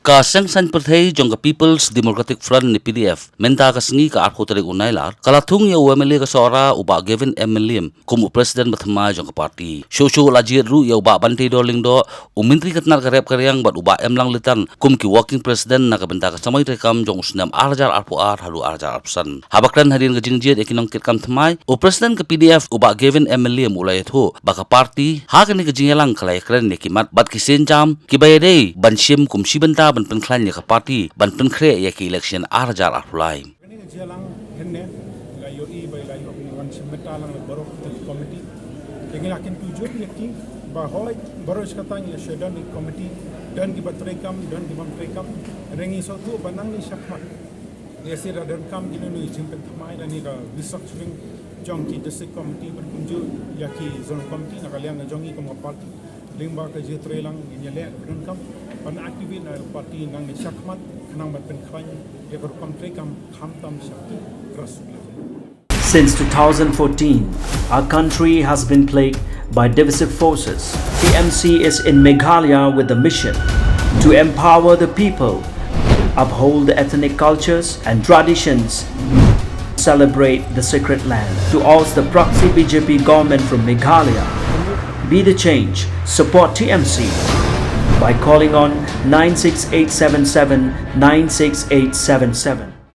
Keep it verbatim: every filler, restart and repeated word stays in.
Ka Seng Saiñ Pyrthei jong ka People's Democratic Front ne P D F, mynta ka sngi ka arphew tarik u Nailar, ka la thung ïa u M L A ka Sohra u Bah Gavin M Mylliem kum u President ba thymmai jong ka party. Shuh shuh la jied ruh ïa u Bah Banteidor Lyngdoh, u Myntri ka tnat ka rep ka riang bad u Bah Emlang Litean kum ki Working President na ka bynta ka samoi treikam jong u snem ar hajar arphew ar haduh ar hajar arphew san. Haba kren hadien ka jingjied ïa ki nongkitkam thymmai, u President ka P D F u Bah Gavin M Mylliem u la ïathuh ba ka party ha kane ka jingïalang ka la ïakren ïa ki mat bad ki sienjam kiba ïadei ban shim kum shi bynta ban pynkhlaiñ ïa ka party ban pynkhreh ïa ki election ar hajar arphew lai. Kane ka jingïalang hynne la ïohi ba la ïohi wan shim bynta lang la baroh ki committee. Te ngi la kyntu jur ïa ki ba hooid baroh shi katta ngi la shu don ki committee, don kiba treikam, don kiba ym treikam. Hynrei ngi sngewthuh ba nangne shakhmat ngi sdang donkam kino kino ki jingpynthymmai lane ka restructuring jong ki district committee bad kumjuh ïa ki zonal committee na ka liang ka jong ngi kum ka party. Lyngba ka jingtreilang ngin ïaleh donkam ban activate na ka party nangne shakhmat khnang ban pynkhlaiñ ïa ka rukom treikam khamtam sha ki grassroots level. Since two thousand fourteen, our country has been plagued by divisive forces. T M C is in Meghalaya with the mission to empower the people, uphold the ethnic cultures and traditions, celebrate the sacred land. To oust the proxy B J P government from Meghalaya, be the change, support T M C by calling on nine six eight seven seven nine six eight seven seven.